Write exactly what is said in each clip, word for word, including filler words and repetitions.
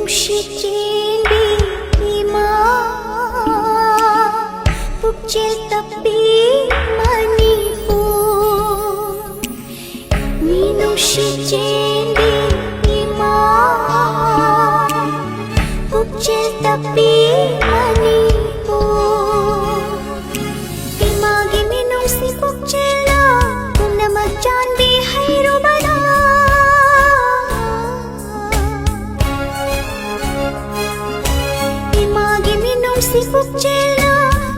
ꯅꯨꯡꯁꯤꯠ ꯆꯦꯟꯕꯤ ꯏꯃꯥ, ꯄꯨꯛꯆꯦꯜ ꯇꯞꯄꯤ ꯃꯅꯤꯄꯨꯔ꯫ ꯃꯤꯅꯨꯡꯁꯤ ꯆꯦꯟꯕꯤ ꯏꯃꯥ, ꯄꯨꯛꯆꯦꯜ ꯇꯞꯄꯤ ꯃꯅꯤꯄꯨꯔ꯫ ꯏꯃꯥꯒꯤ ꯃꯤꯅꯨꯡꯁꯤ ꯄꯨꯛꯆꯦꯜꯅ ꯄꯨꯝꯅꯃꯛ ꯆꯥꯟꯕꯤ ꯍꯩꯔꯨꯕꯅ꯫ ꯏꯃꯥꯒꯤ ꯃꯤꯅꯨꯡꯁꯤ ꯄꯨꯛꯆꯦꯜꯅ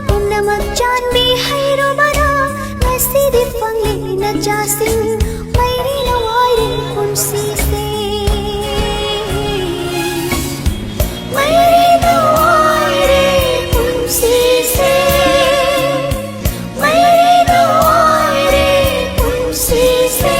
ꯄꯨꯝꯅꯃꯛ ꯆꯥꯟꯕꯤ ꯍꯩꯔꯨꯕꯅ ꯉꯁꯤꯗꯤ ꯐꯪꯂꯦ ꯅꯆꯥꯁꯤꯡ ꯃꯩꯔꯤꯅ ꯋꯥꯏꯔꯦ ꯄꯨꯟꯁꯤꯁꯦ꯫ ꯃꯩꯔꯤꯅ ꯋꯥꯏꯔꯦ ꯄꯨꯟꯁꯤꯁꯦ꯫ ꯃꯩꯔꯤꯅ ꯋꯥꯏꯔꯦ ꯄꯨꯟꯁꯤꯁꯦ꯫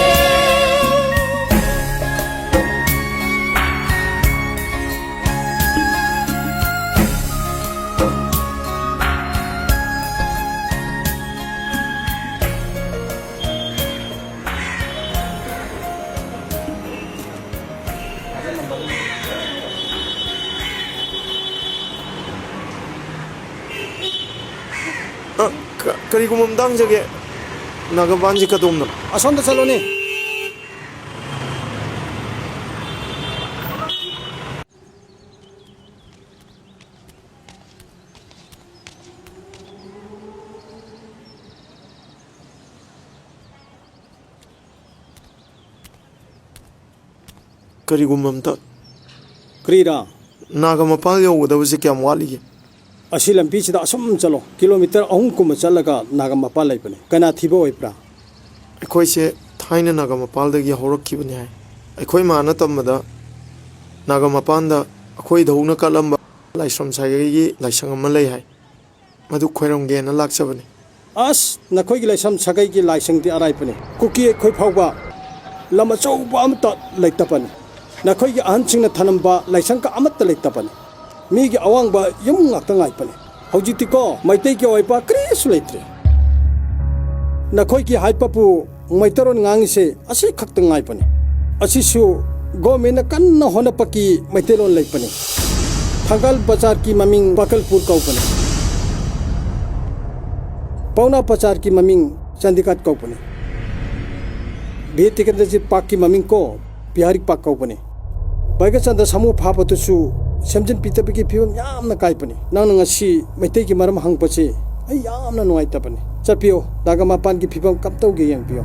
ꯑ, ꯀ-, ꯀꯔꯤꯒꯨꯝꯕ ꯑꯝꯇ ꯍꯪꯖꯒꯦ꯫ ꯅꯥꯒꯥ ꯃꯄꯥꯟꯁꯤ ꯀꯗꯣꯝꯗꯅꯣ? ꯑꯁꯣꯝꯗ ꯆꯠꯂꯣꯅꯦ꯫ ꯀꯔꯤꯒꯨꯝꯕ ꯑꯝꯇ꯫ ꯀꯔꯤꯔꯥ? ꯅꯥꯒꯥ ꯃꯄꯥꯜ ꯌꯧꯒꯗꯕꯁꯦ ꯀꯌꯥꯝ ꯋꯥꯠꯂꯤꯒꯦ? ꯑꯁꯤ ꯂꯝꯕꯤꯁꯤꯗ ꯑꯁꯨꯝ ꯆꯠꯂꯣ, ꯀꯤꯂꯣꯃꯤꯇꯔ ꯑꯍꯨꯝ ꯀꯨꯝꯕ ꯆꯠꯂꯒ ꯅꯥꯒꯥ ꯃꯄꯥꯜ ꯂꯩꯕꯅꯦ꯫ ꯀꯅꯥ ꯊꯤꯕ ꯑꯣꯏꯕ꯭ꯔꯥ? ꯑꯩꯈꯣꯏꯁꯦ ꯊꯥꯏꯅ ꯅꯥꯒꯥ ꯃꯄꯥꯜꯗꯒꯤ ꯍꯧꯔꯛꯈꯤꯕꯅꯤ ꯍꯥꯏ꯫ ꯑꯩꯈꯣꯏ ꯃꯥꯅ ꯇꯝꯕꯗ ꯅꯥꯒꯥ ꯃꯄꯥꯟꯗ ꯑꯩꯈꯣꯏꯗꯧꯅ ꯀꯠꯂꯝꯕ ꯂꯥꯏꯁ꯭ꯔꯝ ꯁꯥꯒꯩꯒꯤ ꯂꯥꯏꯁꯪ ꯑꯃ ꯂꯩ ꯍꯥꯏ꯫ ꯃꯗꯨ ꯈꯣꯏꯔꯝꯒꯦꯅ ꯂꯥꯛꯆꯕꯅꯤ꯫ ꯑꯁ, ꯅꯈꯣꯏꯒꯤ ꯂꯥꯏꯁ꯭ꯔꯝ ꯁꯥꯒꯩꯒꯤ ꯂꯥꯏꯁꯪꯗꯤ ꯑꯔꯥꯏꯕꯅꯤ꯫ ꯀꯨꯀꯤ ꯑꯩꯈꯣꯏ ꯐꯥꯎꯕ ꯂꯝ ꯑꯆꯧꯕ ꯑꯃꯠꯇ ꯂꯩꯇꯕꯅꯤ꯫ ꯅꯈꯣꯏꯒꯤ ꯑꯍꯟꯁꯤꯡꯅ ꯊꯅꯝꯕ ꯂꯥꯏꯁꯪꯒ ꯑꯃꯠꯇ ꯂꯩꯇꯕꯅꯤ꯫ ꯃꯤꯒꯤ ꯑꯋꯥꯡꯕ ꯌꯨꯝ ꯉꯥꯛꯇ ꯉꯥꯏꯕꯅꯤ꯫ ꯍꯧꯖꯤꯛꯇꯤꯀꯣ, ꯃꯩꯇꯩꯒꯤ ꯑꯣꯏꯕ ꯀꯔꯤꯁꯨ ꯂꯩꯇ꯭ꯔꯦ꯫ ꯅꯈꯣꯏꯒꯤ ꯍꯥꯏꯕꯕꯨ ꯃꯩꯇꯩꯔꯣꯟ ꯉꯥꯡꯉꯤꯁꯦ ꯑꯁꯤ ꯈꯛꯇ ꯉꯥꯏꯕꯅꯤ꯫ ꯑꯁꯤꯁꯨ ꯒꯣꯔꯃꯦꯟꯅ ꯀꯟꯅ ꯍꯣꯠꯅꯄꯒꯤ ꯃꯩꯇꯩꯂꯣꯟ ꯂꯩꯄꯅꯤ꯫ ꯊꯪꯒꯥꯜ ꯕꯖꯥꯔꯒꯤ ꯃꯃꯤꯡ ꯄꯥꯀꯜꯄꯨꯔ ꯀꯧꯕꯅꯤ꯫ ꯄꯥꯎꯅꯥ ꯕꯖꯥꯔꯒꯤ ꯃꯃꯤꯡ ꯆꯥꯟꯗꯤꯒꯥꯠ ꯀꯧꯕꯅꯤ꯫ ꯕꯤꯔ ꯇꯤꯀꯦꯟꯗ꯭ꯔꯖꯤꯠ ꯄꯥꯔꯛꯀꯤ ꯃꯃꯤꯡ ꯀꯣ ꯕꯤꯍꯥꯔꯤ ꯄꯥꯔꯛ ꯀꯧꯕꯅꯤ꯫ ꯚꯥꯒ꯭ꯌꯆꯟꯗ꯭ꯔ ꯁꯥꯃꯨ ꯐꯥꯕꯗꯨꯁꯨ ꯁꯦꯝꯖꯤꯟꯕꯤꯗꯕꯒꯤ ꯐꯤꯕꯝ ꯌꯥꯝꯅ ꯀꯥꯏꯕꯅꯤ꯫ ꯅꯪꯅ ꯉꯁꯤ ꯃꯩꯇꯩꯒꯤ ꯃꯔꯝ ꯍꯪꯕꯁꯤ ꯑꯩ ꯌꯥꯝꯅ ꯅꯨꯡꯉꯥꯏꯇꯕꯅꯤ꯫ ꯆꯠꯄꯤꯌꯣ, ꯅꯥꯒꯥ ꯃꯄꯥꯟꯒꯤ ꯐꯤꯕꯝ ꯀꯝꯗꯧꯒꯦ ꯌꯦꯡꯕꯤꯌꯣ꯫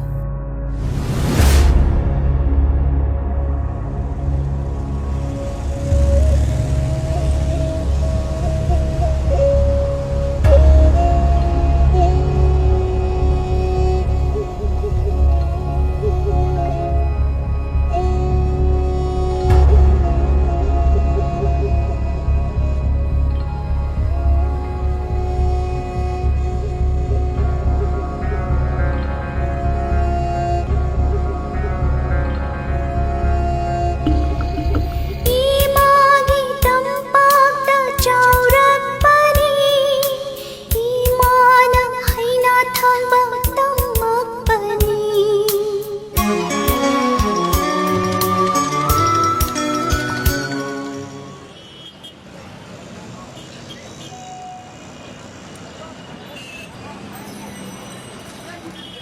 ꯏꯃꯥꯒꯤ ꯇꯝꯄꯥꯛꯇ ꯆꯥꯎꯔꯛꯄꯅꯤ, ꯏꯃꯥꯅ ꯍꯩꯅ ꯊꯥꯡꯕ ꯇꯝꯃꯛꯄꯅꯤ꯫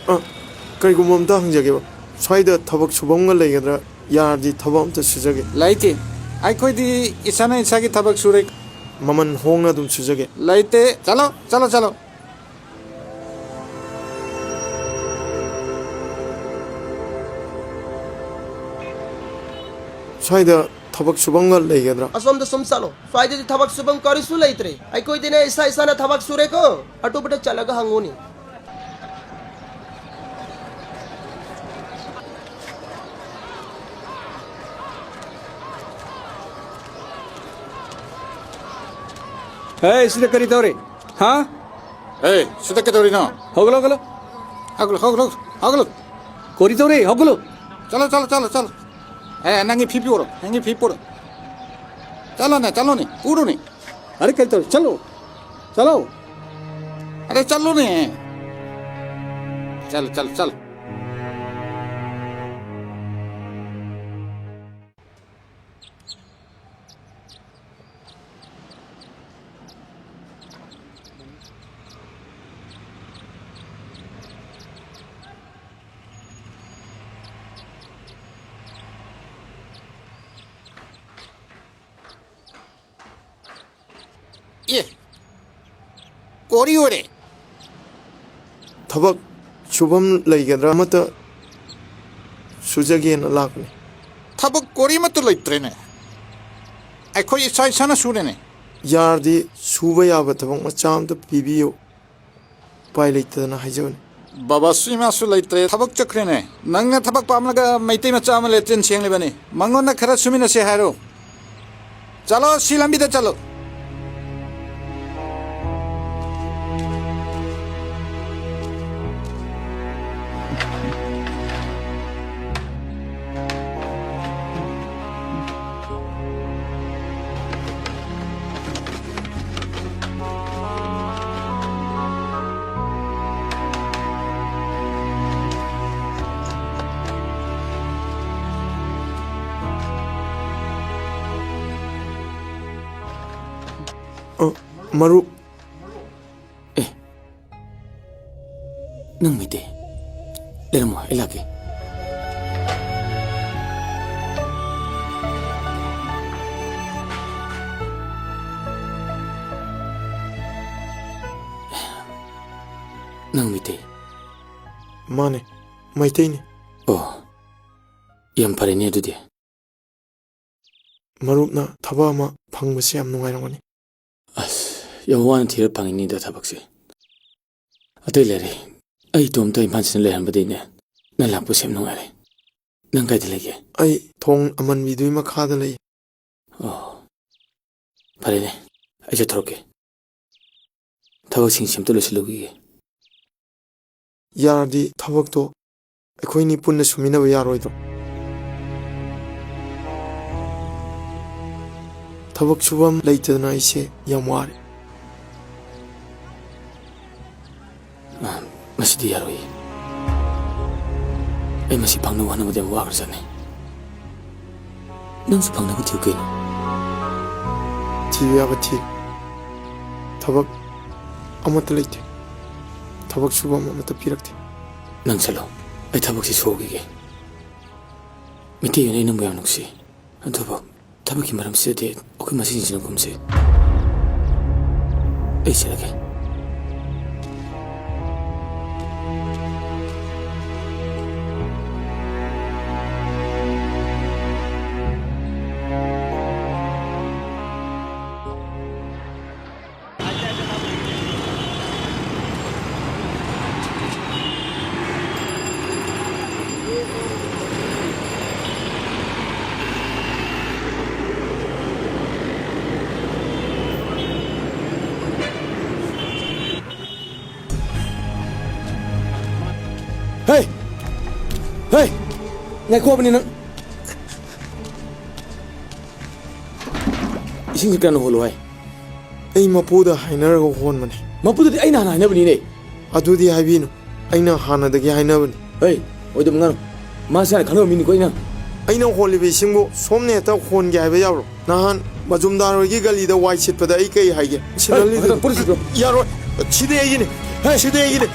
ꯑ, ꯀꯩꯒꯨꯝꯕ ꯑꯝꯇ ꯍꯪꯖꯒꯦꯕ, ꯁ꯭ꯋꯥꯏꯗ ꯊꯕꯛ ꯁꯨꯐꯝꯒ ꯂꯩꯒꯗ꯭ꯔꯥ? ꯌꯥꯔꯗꯤ ꯊꯕꯛ ꯑꯝꯇ ꯁꯨꯖꯒꯦ꯫ ꯂꯩꯇꯦ, ꯑꯩꯈꯣꯏꯗꯤ ꯏꯁꯥꯅ ꯏꯁꯥꯒꯤ ꯊꯕꯛ ꯁꯨꯔꯦ꯫ ꯃꯃꯜ ꯍꯣꯡꯅ ꯑꯗꯨꯝ ꯁꯨꯖꯒꯦ꯫ ꯂꯩꯇꯦ, ꯆꯠꯂꯣ, ꯆꯠꯂꯣ, ꯆꯠꯂꯣ꯫ ꯁ꯭ꯋꯥꯏꯗ ꯊꯕꯛ ꯁꯨꯐꯝꯒ ꯂꯩꯒꯗ꯭ꯔꯥ? ꯑꯁꯣꯝꯗ ꯁꯨꯝ ꯆꯠꯂꯣ, ꯁ꯭ꯋꯥꯏꯗꯗꯤ ꯊꯕꯛ ꯁꯨꯐꯝ ꯀꯔꯤꯁꯨ ꯂꯩꯇ꯭ꯔꯦ꯫ ꯑꯩꯈꯣꯏꯗꯤꯅꯦ ꯏꯁꯥ ꯏꯁꯥꯅ ꯊꯕꯛ ꯁꯨꯔꯦꯀꯣ꯫ ꯑꯇꯣꯞꯄꯗ ꯆꯠꯂꯒ ꯍꯪꯉꯨꯅꯦ꯫ ꯍꯦ, ꯁꯤꯗ ꯀꯔꯤ ꯇꯧꯔꯤ? ꯍꯥ? ꯑꯦ, ꯁꯤꯗ ꯀꯩꯗꯧꯔꯤꯅꯣ? ꯍꯧꯒꯠꯂꯣ, ꯍꯧꯒꯠꯂꯣ꯫ ꯍꯧꯒꯠꯂꯣ, ꯍꯧꯒꯠꯂꯣ, ꯍꯧꯒꯠꯂꯣ꯫ ꯀꯔꯤ ꯇꯧꯔꯤ? ꯍꯧꯒꯠꯂꯣ꯫ ꯆꯠꯂꯣ, ꯆꯠꯂꯣ, ꯆꯠꯂꯣ, ꯆꯠꯂꯣ꯫ ꯑꯦ, ꯅꯪꯒꯤ ꯐꯤ ꯄꯤꯔꯣ, ꯅꯪꯒꯤ ꯐꯤ ꯄꯤꯔꯣ꯫ ꯆꯠꯂꯣꯅꯦ, ꯆꯠꯂꯣꯅꯦ, ꯄꯨꯔꯣꯅꯦ꯫ ꯑꯔꯦ, ꯀꯔꯤ ꯇꯧꯔꯤ? ꯆꯠꯂꯣ, ꯆꯠꯂꯣ꯫ ꯑꯔꯦ, ꯆꯠꯂꯣꯅꯦ꯫ ꯆꯠꯂꯣ, ꯆꯠꯂꯣ, ꯆꯠꯂꯣ꯫ ꯑꯦ, ꯀꯣꯔꯤ ꯑꯣꯏꯔꯦ꯫ ꯊꯕꯛ ꯁꯨꯐꯝ ꯂꯩꯒꯗ꯭ꯔꯥ? ꯑꯃꯠꯇ ꯁꯨꯖꯒꯦꯅ ꯂꯥꯛꯄꯅꯤ꯫ ꯊꯕꯛ ꯀꯣꯔꯤ ꯑꯃꯠꯇ ꯂꯩꯇ꯭ꯔꯦꯅꯦ꯫ ꯑꯩꯈꯣꯏ ꯏꯁꯥ ꯏꯁꯥꯅ ꯁꯨꯔꯦꯅꯦ꯫ ꯌꯥꯔꯗꯤ ꯁꯨꯕ ꯌꯥꯕ ꯊꯕꯛ ꯃꯆꯥ ꯑꯃꯇ ꯄꯤꯕꯤꯌꯨ꯫ ꯎꯄꯥꯏ ꯂꯩꯇꯗꯅ ꯍꯥꯏꯖꯕꯅꯤ꯫ ꯕꯕꯥꯁꯨ ꯏꯃꯥꯁꯨ ꯂꯩꯇ꯭ꯔꯦ, ꯊꯕꯛ ꯆꯠꯈ꯭ꯔꯦꯅꯦ꯫ ꯅꯪꯅ ꯊꯕꯛ ꯄꯥꯝꯂꯒ ꯃꯩꯇꯩ ꯃꯆꯥ ꯑꯃ ꯂꯦꯇ꯭ꯔꯤꯟ ꯁꯦꯡꯂꯤꯕꯅꯤ, ꯃꯉꯣꯟꯗ ꯈꯔ ꯁꯨꯃꯤꯟꯅꯁꯦ ꯍꯥꯏꯔꯣ꯫ ꯆꯠꯂꯣ, ꯁꯤ ꯂꯝꯕꯤꯗ ꯆꯠꯂꯣ꯫ ꯑ, ꯃꯔꯨꯞ꯫ ꯑꯦ, ꯅꯪ ꯃꯩꯇꯩ? ꯂꯩꯔꯝꯃꯣ, ꯑꯩ ꯂꯥꯛꯀꯦ꯫ ꯅꯪ ꯃꯩꯇꯩ? ꯃꯥꯅꯦ, ꯃꯩꯇꯩꯅꯦ꯫ ꯑꯣ, ꯌꯥꯝ ꯐꯔꯦꯅꯦ ꯑꯗꯨꯗꯤ꯫ ꯃꯔꯨꯞꯅ ꯊꯕꯛ ꯑꯃ ꯐꯪꯕꯁꯦ ꯌꯥꯝ ꯅꯨꯡꯉꯥꯏꯔꯝꯒꯅꯤ꯫ ꯑꯁ, ꯌꯥꯝ ꯋꯥꯅ ꯊꯤꯔ ꯐꯪꯉꯤꯅꯤꯗ ꯊꯕꯛꯁꯦ꯫ ꯑꯇꯩ ꯂꯩꯔꯦ, ꯑꯩ ꯏꯇꯣꯝꯇ ꯏꯝꯐꯥꯜ ꯆꯠꯅ ꯂꯩꯔꯝꯕꯗꯩꯅꯦ ꯅꯪ ꯂꯥꯛꯄꯁꯦ ꯌꯥꯝ ꯅꯨꯡꯉꯥꯏꯔꯦ꯫ ꯅꯪ ꯀꯥꯏꯗ ꯂꯩꯒꯦ? ꯑꯩ ꯊꯣꯡ ꯑꯃꯟꯕꯤꯗꯨꯒꯤ ꯃꯈꯥꯗ ꯂꯩ꯫ ꯑꯣ, ꯐꯔꯦꯅꯦ, ꯑꯩ ꯆꯠꯊꯣꯔꯛꯀꯦ꯫ ꯊꯕꯛꯁꯤꯡꯁꯤ ꯑꯝꯇ ꯂꯣꯏꯁꯤꯜꯂꯨꯈꯤꯒꯦ꯫ ꯌꯥꯔꯗꯤ ꯊꯕꯛꯇꯣ ꯑꯩꯈꯣꯏꯅꯤ ꯄꯨꯟꯅ ꯁꯨꯃꯤꯟꯅꯕ ꯌꯥꯔꯣꯏꯗ꯭ꯔꯣ? ꯊꯕꯛ ꯁꯨꯐꯝ ꯂꯩꯇꯗꯅ ꯑꯩꯁꯦ ꯌꯥꯝ ꯋꯥꯔꯦ꯫ ꯑ, ꯃꯁꯤꯗꯤ ꯌꯥꯔꯣꯏꯌꯦ꯫ ꯑꯩ ꯃꯁꯤ ꯐꯪꯅꯕ ꯍꯣꯠꯅꯕꯗ ꯌꯥꯝ ꯋꯥꯈ꯭ꯔꯖꯥꯠꯅꯤ꯫ ꯅꯪꯁꯨ ꯐꯪꯅꯕ ꯊꯤꯌꯨ ꯀꯩꯅꯣ꯫ ꯊꯤꯕ ꯌꯥꯕ ꯊꯤ꯫ ꯊꯕꯛ ꯑꯃꯠꯇ ꯂꯩꯇꯦ꯫ ꯊꯕꯛ ꯁꯨꯕ ꯑꯃꯠꯇ ꯄꯤꯔꯛꯇꯦ꯫ ꯅꯪ ꯆꯠꯂꯣ, ꯑꯩ ꯊꯕꯛꯁꯤ ꯁꯨꯈꯤꯒꯦ꯫ ꯃꯤꯇꯩ ꯑꯣꯏꯅ ꯑꯩ ꯅꯪꯕꯨ ꯌꯥꯝ ꯅꯨꯡꯁꯤ꯫ ꯑꯗꯨꯕꯨ ꯊꯕꯛꯀꯤ ꯃꯔꯝꯁꯤꯗꯗꯤ ꯑꯩꯈꯣꯏ ꯃꯁꯦꯟꯁꯤꯅ ꯀꯨꯝꯁꯤ꯫ ꯑꯩ ꯆꯠꯂꯒꯦ꯫ ꯍꯦ! ꯍꯦ! ꯉꯥꯏꯈꯣ, ꯑꯃꯅꯤ ꯅꯪ꯫ ꯏꯁꯤꯡꯁꯤ ꯀꯅꯥꯅ ꯍꯣꯜꯂꯨ ꯍꯥꯏ? ꯑꯩ ꯃꯄꯨꯗ ꯍꯥꯏꯅꯔꯒ ꯍꯣꯟꯕꯅꯦ꯫ ꯃꯄꯨꯗꯗꯤ ꯑꯩꯅ ꯍꯥꯟꯅ ꯍꯥꯏꯅꯕꯅꯤꯅꯦ꯫ ꯑꯗꯨꯗꯤ ꯍꯥꯏꯕꯤꯅꯨ, ꯑꯩꯅ ꯍꯥꯟꯅꯗꯒꯤ ꯍꯥꯏꯅꯕꯅꯤ꯫ ꯍꯩ, ꯑꯣꯏꯗꯕ ꯉꯥꯡ꯫ ꯃꯥꯁꯦ ꯍꯥꯟꯅ ꯈꯪꯅꯕ ꯃꯤꯅꯤꯀꯣ ꯑꯩꯅ꯫ ꯑꯩꯅ ꯍꯣꯜꯂꯤꯕ ꯏꯁꯤꯡꯕꯨ ꯁꯣꯝꯅ ꯍꯦꯛꯇ ꯍꯣꯟꯒꯦ ꯍꯥꯏꯕ ꯌꯥꯕ꯭ꯔꯣ? ꯅꯍꯥꯟ ꯃꯖꯨꯝꯗꯥꯔ ꯍꯣꯏꯒꯤ ꯒꯂꯤꯗ ꯋꯥꯏ ꯁꯤꯠꯄꯗ ꯑꯩ ꯀꯩ ꯍꯥꯏꯒꯦ? ꯁꯤꯗ ꯍꯩ, ꯂꯤꯗꯨ-, ꯃꯊꯛ ꯄꯨꯔꯨꯁꯤꯗꯣ꯫ ꯌꯥꯔꯣꯏ꯫ ꯁꯤꯗꯤ ꯑꯩꯒꯤꯅꯤ꯫ ꯍꯩ꯫ ꯁꯤꯗꯤ ꯑꯩꯒꯤꯅꯤ꯫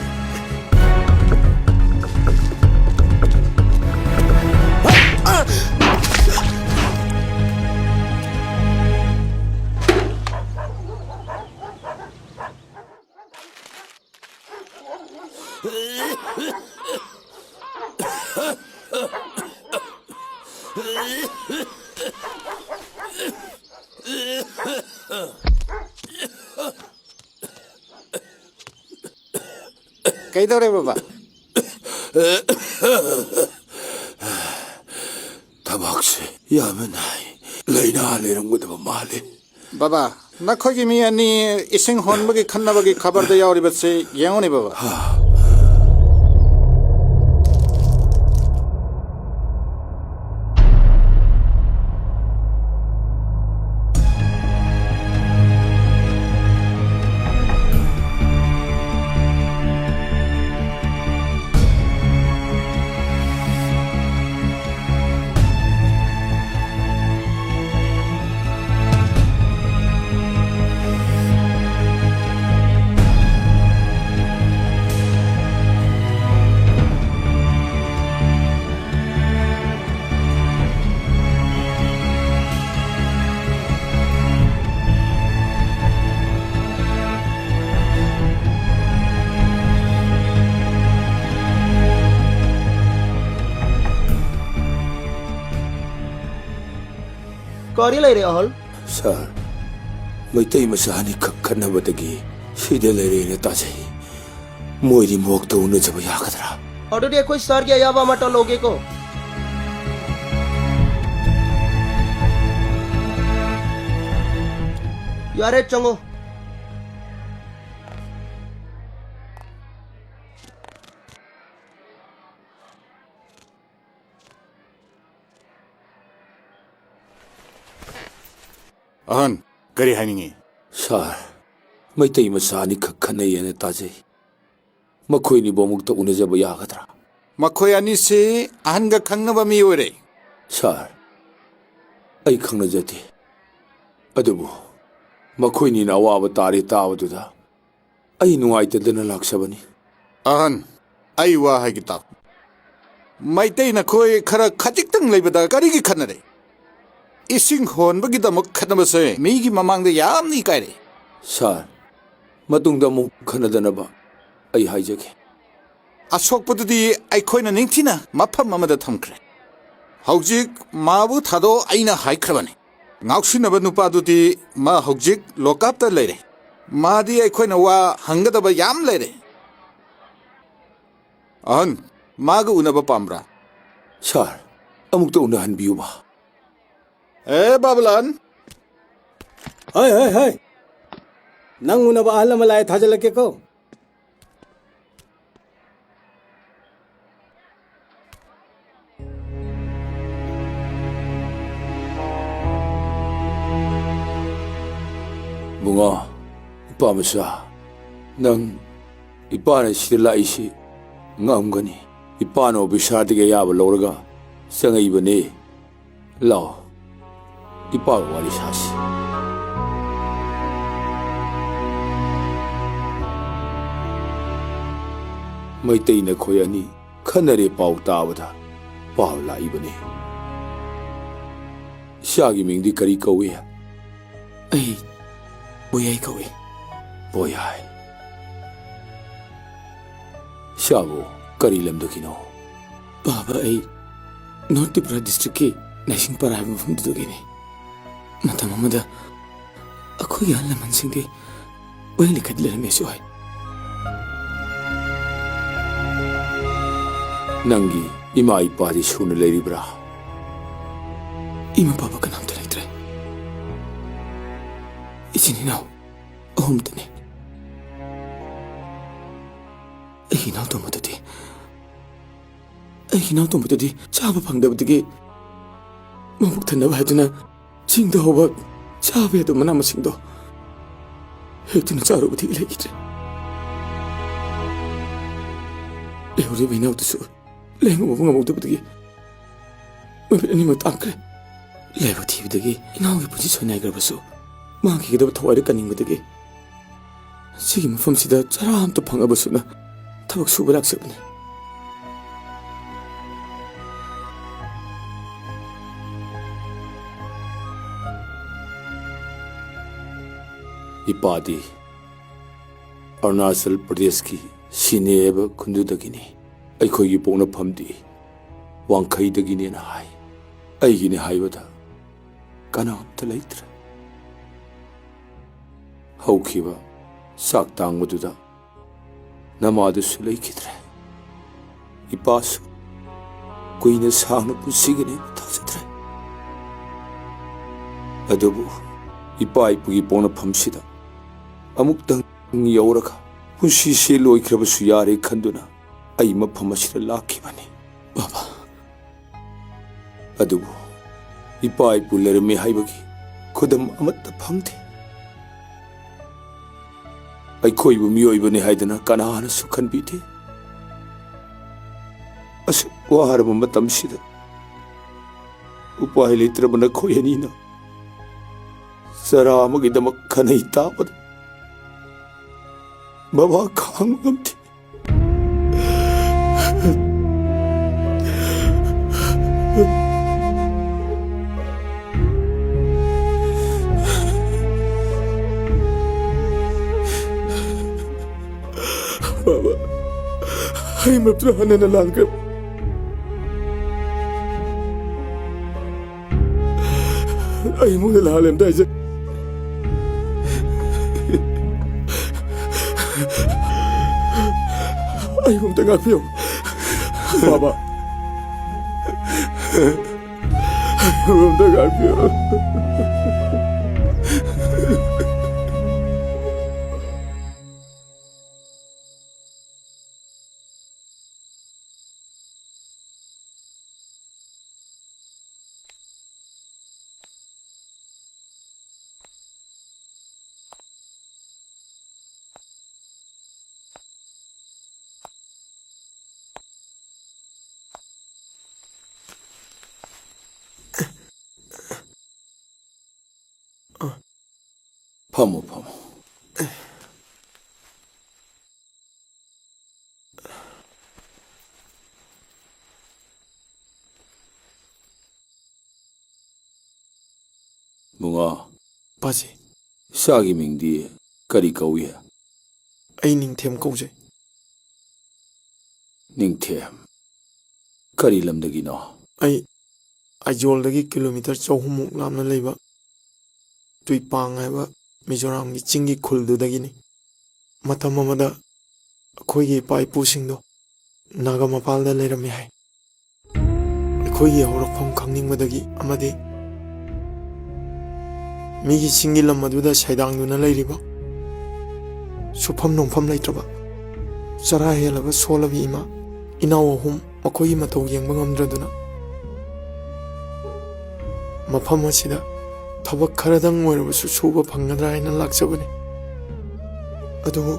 ꯀꯩꯗꯧꯔꯦ ꯕꯕꯥ? ꯊꯕꯛꯁꯦ ꯌꯥꯝꯅ ꯅꯥꯏ꯫ ꯂꯥꯏꯅꯥ ꯂꯩꯔꯝꯒꯗꯕ ꯃꯥꯜꯂꯤ꯫ ꯕꯕꯥ, ꯅꯈꯣꯏꯒꯤ ꯃꯤ ꯑꯅꯤ ꯏꯁꯤꯡ ꯍꯣꯟꯕꯒꯤ ꯈꯠꯅꯕꯒꯤ ꯈꯕꯔꯗ ꯌꯥꯎꯔꯤꯕꯁꯤ ꯌꯦꯡꯉꯨꯅꯦ ꯕꯕꯥ꯫ ꯀꯔꯤ ꯂꯩꯔꯦ, ꯑꯍꯜ? ꯁꯥꯔ, ꯃꯩꯇꯩ ꯃꯆꯥ ꯑꯅꯤꯈꯛ ꯈꯠꯅꯕꯗꯒꯤ ꯁꯤꯗ ꯂꯩꯔꯦꯅ ꯇꯥꯖꯩ꯫ ꯃꯣꯏꯗꯤ ꯃꯣꯛꯇ ꯎꯅꯖꯕ ꯌꯥꯒꯗ꯭ꯔꯥ? ꯑꯗꯨꯗꯤ ꯑꯩꯈꯣꯏ ꯁꯥꯔꯒꯤ ꯑꯌꯥꯕ ꯑꯃ ꯇꯧꯍꯧꯒꯦꯀꯣ꯫ ꯌꯥꯔꯦ, ꯆꯪꯉꯣ꯫ ꯑꯍꯟ, ꯀꯔꯤ ꯍꯥꯏꯅꯤꯡꯉꯤ? ꯁꯥꯔ, ꯃꯩꯇꯩ ꯃꯆꯥ ꯑꯅꯤꯈꯛ ꯈꯠꯅꯩꯌꯦꯅ ꯇꯥꯖꯩ꯫ ꯃꯈꯣꯏꯅꯤꯕꯨ ꯑꯃꯨꯛꯇ ꯎꯅꯖꯕ ꯌꯥꯒꯗ꯭ꯔꯥ? ꯃꯈꯣꯏ ꯑꯅꯤꯁꯤ ꯑꯍꯟꯒ ꯈꯪꯅꯕ ꯃꯤ ꯑꯣꯏꯔꯦ꯫ ꯁꯥꯔ, ꯑꯩ ꯈꯪꯅꯖꯗꯦ꯫ ꯑꯗꯨꯕꯨ ꯃꯈꯣꯏꯅꯤꯅ ꯑꯋꯥꯕ ꯇꯥꯔꯦ ꯇꯥꯕꯗꯨꯗ ꯑꯩ ꯅꯨꯡꯉꯥꯏꯇꯗꯅ ꯂꯥꯛꯆꯕꯅꯤ꯫ ꯑꯍꯟ, ꯑꯩ ꯋꯥ ꯍꯥꯏꯒꯦ ꯇꯥꯎ꯫ ꯃꯩꯇꯩ ꯅꯈꯣꯏ ꯈꯔ ꯈꯖꯤꯛꯇꯪ ꯂꯩꯕꯗ ꯀꯔꯤꯒꯤ ꯈꯠꯅꯔꯦ? ꯏꯁꯤꯡ ꯍꯣꯟꯕꯒꯤꯗꯃꯛ ꯈꯠꯅꯕꯁꯦ ꯃꯤꯒꯤ ꯃꯃꯥꯡꯗ ꯌꯥꯝꯅ ꯏꯀꯥꯏꯔꯦ꯫ ꯁꯥꯔ, ꯃꯇꯨꯡꯗ ꯑꯃꯨꯛ ꯈꯠꯅꯗꯅꯕ ꯑꯩ ꯍꯥꯏꯖꯒꯦ꯫ ꯑꯁꯣꯛꯄꯗꯨꯗꯤ ꯑꯩꯈꯣꯏꯅ ꯅꯤꯡꯊꯤꯅ ꯃꯐꯝ ꯑꯃꯗ ꯊꯝꯈ꯭ꯔꯦ꯫ ꯍꯧꯖꯤꯛ ꯃꯥꯕꯨ ꯊꯥꯗꯣꯛ ꯑꯩꯅ ꯍꯥꯏꯈ꯭ꯔꯕꯅꯤ꯫ ꯉꯥꯎꯁꯤꯟꯅꯕ ꯅꯨꯄꯥꯗꯨꯗꯤ ꯃꯥ ꯍꯧꯖꯤꯛ ꯂꯣꯀꯞꯇ ꯂꯩꯔꯦ꯫ ꯃꯥꯗꯤ ꯑꯩꯈꯣꯏꯅ ꯋꯥ ꯍꯪꯒꯗꯕ ꯌꯥꯝ ꯂꯩꯔꯦ꯫ ꯑꯍꯟ, ꯃꯥꯒ ꯎꯅꯕ ꯄꯥꯝꯕ꯭ꯔꯥ? ꯁꯥꯔ, ꯑꯃꯨꯛꯇ ꯎꯅꯍꯟꯕꯤꯌꯨꯕ꯫ ꯑꯦ, ꯕꯥꯕꯨꯂꯥꯟ꯫ ꯍꯣꯏ, ꯍꯣꯏ, ꯍꯣꯏ꯫ ꯅꯪ ꯎꯅꯕ ꯑꯍꯜ ꯑꯃ ꯂꯥꯛꯑꯦ, ꯊꯥꯖꯤꯜꯂꯛꯀꯦꯀꯣ꯫ ꯕꯨꯡꯉꯣ, ꯏꯄꯥ ꯃꯆꯥ, ꯅꯪ ꯏꯄꯥꯅ ꯁꯤꯗ ꯂꯥꯛꯏꯁꯤ ꯉꯝꯒꯅꯤ꯫ ꯏꯄꯥꯅ ꯑꯣꯐꯤꯁꯥꯔꯗꯒꯤ ꯑꯌꯥꯕ ꯂꯧꯔꯒ ꯆꯪꯉꯛꯏꯕꯅꯤ꯫ ꯂꯥꯛꯑꯣ, ꯏꯄꯥꯒ ꯋꯥꯔꯤ ꯁꯥꯁꯤ꯫ ꯃꯩꯇꯩ ꯅꯈꯣꯏ ꯑꯅꯤ ꯈꯟꯅꯔꯦ ꯄꯥꯎ ꯇꯥꯕꯗ ꯄꯥꯎ ꯂꯥꯛꯏꯕꯅꯤ꯫ ꯏꯆꯥꯒꯤ ꯃꯤꯡꯗꯤ ꯀꯔꯤ ꯀꯧꯏ? ꯑꯩ ꯕꯣꯌꯥꯏ ꯀꯧꯏ꯫ ꯕꯣꯌꯥꯏ꯫ ꯏꯆꯥꯕꯨ ꯀꯔꯤ ꯂꯝꯗꯒꯤꯅꯣ? ꯄꯥꯕ, ꯑꯩ ꯅꯣꯔꯠ ꯇ꯭ꯔꯤꯄꯨꯔꯥ ꯗꯤꯁꯇ꯭ꯔꯤꯛꯀꯤ ꯅꯩꯁꯤꯡꯄꯥꯔꯥ ꯍꯥꯏꯕ ꯃꯐꯝꯗꯨꯗꯒꯤꯅꯤ꯫ ꯃꯇꯝ ꯑꯃꯗ ꯑꯩꯈꯣꯏꯒꯤ ꯑꯍꯜ ꯂꯃꯟꯁꯤꯡꯗꯤ ꯋꯥꯌꯦꯜ ꯂꯩꯈꯥꯏꯗ ꯂꯩꯔꯝꯃꯦꯁꯨ ꯍꯥꯏ꯫ ꯅꯪꯒꯤ ꯏꯃꯥ ꯏꯄꯥꯗꯤ ꯁꯨꯅ ꯂꯩꯔꯤꯕ꯭ꯔꯥ? ꯏꯃꯥ ꯄꯥꯕ ꯀꯅꯥꯝꯇ ꯂꯩꯇ꯭ꯔꯦ꯫ ꯏꯆꯤꯟ ꯏꯅꯥꯎ ꯑꯍꯨꯝꯇꯅꯤ꯫ ꯑꯩꯒꯤ ꯏꯅꯥꯎꯇꯣꯝꯕꯗꯨꯗꯤ, ꯑꯩꯒꯤ ꯏꯅꯥꯎꯇꯣꯝꯕꯗꯨꯗꯤ ꯆꯥꯕ ꯐꯪꯗꯕꯗꯒꯤ ꯃꯕꯨꯛ ꯊꯟꯅꯕ ꯍꯥꯏꯗꯨꯅ ꯆꯤꯡꯗ ꯍꯧꯕ ꯆꯥꯕ ꯌꯥꯗꯕ ꯃꯅꯥ ꯃꯁꯤꯡꯗꯣ ꯍꯦꯛꯇꯨꯅ ꯆꯥꯔꯨꯕꯗꯒꯤ ꯂꯩꯈꯤꯗ꯭ꯔꯦ꯫ ꯂꯩꯍꯧꯔꯤꯕ ꯏꯅꯥꯎꯗꯨꯁꯨ ꯂꯥꯏꯌꯦꯡꯉꯨꯕ ꯉꯝꯍꯧꯗꯕꯗꯒꯤ ꯃꯃꯤꯠ ꯑꯅꯤꯃꯛ ꯇꯥꯡꯈ꯭ꯔꯦ꯫ ꯂꯥꯏꯕꯛ ꯊꯤꯕꯗꯒꯤ ꯏꯅꯥꯎꯒꯤ ꯄꯨꯟꯁꯤ ꯁꯣꯏꯅꯥꯏꯈ꯭ꯔꯕꯁꯨ, ꯃꯥꯡꯈꯤꯒꯗꯕ ꯊꯋꯥꯏꯗꯨ ꯀꯟꯅꯤꯡꯕꯗꯒꯤ ꯁꯤꯒꯤ ꯃꯐꯝꯁꯤꯗ ꯆꯔꯥ ꯑꯃꯇ ꯐꯪꯉꯕꯁꯨꯅ ꯊꯕꯛ ꯁꯨꯕ ꯂꯥꯛꯆꯕꯅꯤ꯫ ꯏꯄꯥꯗꯤ ꯑꯔꯨꯅꯥꯆꯜ ꯄ꯭ꯔꯗꯦꯁꯀꯤ ꯁꯤꯅꯦ ꯍꯥꯏꯕ ꯈꯨꯟꯗꯨꯗꯒꯤꯅꯤ꯫ ꯑꯩꯈꯣꯏꯒꯤ ꯄꯣꯛꯅꯐꯝꯗꯤ ꯋꯥꯡꯈꯩꯗꯒꯤꯅꯦꯅ ꯍꯥꯏ꯫ ꯑꯩꯒꯤꯅꯦ ꯍꯥꯏꯕꯗ ꯀꯅꯥꯝꯇ ꯂꯩꯇ꯭ꯔꯦ꯫ ꯍꯧꯈꯤꯕ ꯆꯥꯛ ꯇꯥꯡꯕꯗꯨꯗ ꯅꯃꯥꯗꯨꯁꯨ ꯂꯩꯈꯤꯗ꯭ꯔꯦ꯫ ꯏꯄꯥꯁꯨ ꯀꯨꯏꯅ ꯁꯥꯡꯅ ꯄꯨꯟꯁꯤꯒꯅꯤ ꯊꯥꯖꯗ꯭ꯔꯦ꯫ ꯑꯗꯨꯕꯨ ꯏꯄꯥ ꯏꯄꯨꯒꯤ ꯄꯣꯛꯅꯐꯝꯁꯤꯗ ꯑꯃꯨꯛꯇꯪ ꯌꯧꯔꯒ ꯄꯨꯟꯁꯤꯁꯦ ꯂꯣꯏꯈ꯭ꯔꯕꯁꯨ ꯌꯥꯔꯦ ꯈꯟꯗꯨꯅ ꯑꯩ ꯃꯐꯝ ꯑꯁꯤꯗ ꯂꯥꯛꯈꯤꯕꯅꯤ꯫ ꯕꯥꯕꯥ꯫ ꯑꯗꯨꯕꯨ ꯏꯄꯥ ꯏꯄꯨ ꯂꯩꯔꯝꯃꯤ ꯍꯥꯏꯕꯒꯤ ꯈꯨꯗꯝ ꯑꯃꯠꯇ ꯐꯪꯗꯦ꯫ ꯑꯩꯈꯣꯏꯕꯨ ꯃꯤꯑꯣꯏꯕꯅꯤ ꯍꯥꯏꯗꯅ ꯀꯅꯥꯅꯁꯨ ꯈꯟꯕꯤꯗꯦ꯫ ꯑꯁꯨꯛ ꯋꯥꯔꯕ ꯃꯇꯝꯁꯤꯗ ꯎꯄꯥꯏ ꯂꯩꯇ꯭ꯔꯕ ꯅꯈꯣꯏ ꯑꯅꯤꯅ ꯆꯔꯥ ꯑꯃꯒꯤꯗꯃꯛ ꯈꯟꯅꯩ ꯇꯥꯕꯗ ꯕꯕꯥ ꯈꯥꯡꯕ ꯉꯝꯗꯦ꯫ ꯕꯥꯕꯥ, ꯑꯩ ꯃꯔꯨꯞꯇꯨꯅ ꯍꯟꯅ ꯍꯟꯅ ꯂꯥꯟꯈ꯭ꯔꯦ꯫ ꯑꯩ ꯃꯣꯏꯅ ꯂꯥꯜꯂꯦ ꯑꯝꯇ ꯍꯥꯏꯖ-, ꯑꯩꯕꯨ ꯑꯝꯇ ꯉꯥꯛꯄꯤꯌꯨ, ꯕꯥꯕꯥ꯫ ꯑꯩꯕꯨ ꯑꯝꯇ ꯉꯥꯛꯄꯤꯌꯨ꯫ ꯐꯝꯃꯣ, ꯐꯝꯃꯣ꯫ ꯕꯨꯡꯉꯣ꯫ ꯄꯥꯖꯤ꯫ ꯏꯆꯥꯒꯤ ꯃꯤꯡꯗꯤ ꯀꯔꯤ ꯀꯧꯏ? ꯑꯩ ꯅꯤꯡꯊꯦꯝ ꯀꯧꯖꯩ꯫ ꯅꯤꯡꯊꯦꯝ? ꯀꯔꯤ ꯂꯝꯗꯒꯤꯅꯣ? ꯑꯩ ꯑꯥꯏꯖꯣꯜꯗꯒꯤ ꯀꯤꯂꯣꯃꯤꯇꯔ ꯆꯍꯨꯝꯃꯨꯛ ꯂꯥꯞꯅ ꯂꯩꯕ ꯇꯨꯏꯄꯥꯡ ꯍꯥꯏꯕ ꯃꯤꯖꯣꯔꯥꯝꯒꯤ ꯆꯤꯡꯒꯤ ꯈꯨꯜꯗꯨꯗꯒꯤꯅꯤ꯫ ꯃꯇꯝ ꯑꯃꯗ ꯑꯩꯈꯣꯏꯒꯤ ꯏꯄꯥ ꯏꯄꯨꯁꯤꯡꯗꯣ ꯅꯥꯒꯥ ꯃꯄꯥꯜꯗ ꯂꯩꯔꯝꯃꯤ ꯍꯥꯏ꯫ ꯑꯩꯈꯣꯏꯒꯤ ꯍꯧꯔꯛꯐꯝ ꯈꯪꯅꯤꯡꯕꯗꯒꯤ ꯑꯃꯗꯤ ꯃꯤꯒꯤ ꯆꯤꯡꯒꯤ ꯂꯝ ꯑꯗꯨꯗ ꯁꯩꯗꯥꯡꯗꯨꯅ ꯂꯩꯔꯤꯕ, ꯁꯨꯐꯝ ꯅꯣꯝꯐꯝ ꯂꯩꯇ꯭ꯔꯕ, ꯆꯔꯥ ꯍꯦꯜꯂꯕ ꯁꯣꯜꯂꯕ ꯏꯃꯥ ꯏꯅꯥꯎ ꯑꯍꯨꯝ ꯃꯈꯣꯏꯒꯤ ꯃꯇꯧ ꯌꯦꯡꯕ ꯉꯝꯗ꯭ꯔꯗꯨꯅ, ꯃꯐꯝ ꯑꯁꯤꯗ ꯊꯕꯛ ꯈꯔꯗꯪ ꯑꯣꯏꯔꯕꯁꯨ ꯁꯨꯕ ꯐꯪꯒꯗ꯭ꯔꯥ ꯍꯥꯏꯅ ꯂꯥꯛꯆꯕꯅꯤ꯫ ꯑꯗꯨꯕꯨ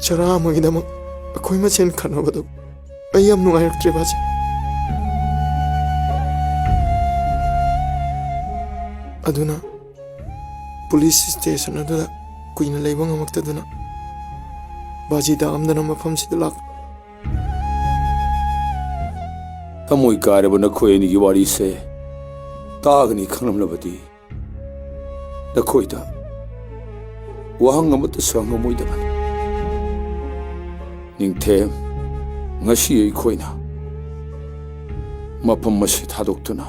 ꯆꯔꯥ ꯑꯃꯒꯤꯗꯃꯛ ꯑꯩꯈꯣꯏ ꯃꯁꯦꯟ ꯈꯠꯅꯕꯗꯨ ꯑꯩ ꯌꯥꯝ ꯅꯨꯡꯉꯥꯏꯔꯛꯇ꯭ꯔꯦ, ꯕꯥꯖꯤ꯫ ꯑꯗꯨꯅ ꯄꯨꯂꯤꯁ ꯁ꯭ꯇꯦꯁꯟ ꯑꯗꯨꯗ ꯀꯨꯏꯅ ꯂꯩꯕ ꯉꯝꯃꯛꯇꯗꯨꯅ ꯕꯥꯖꯤ ꯗꯥꯛꯑꯝꯗꯅ ꯃꯐꯝꯁꯤꯗ ꯂꯥꯛ-, ꯊꯃꯣꯏ ꯀꯥꯏꯔꯕ ꯅꯈꯣꯏ ꯑꯅꯤꯒꯤ ꯋꯥꯔꯤꯁꯦ ꯇꯥꯒꯅꯤ ꯈꯪꯂꯝꯂꯕꯗꯤ ꯅꯈꯣꯏꯗ ꯋꯥꯍꯪ ꯑꯃꯠꯇꯁꯨ ꯍꯪꯉꯝꯃꯣꯏꯗꯕꯅꯤ꯫ ꯅꯤꯡꯊꯦꯝ, ꯉꯁꯤ ꯑꯩꯈꯣꯏꯅ ꯃꯐꯝ ꯑꯁꯤ ꯊꯥꯗꯣꯛꯇꯨꯅ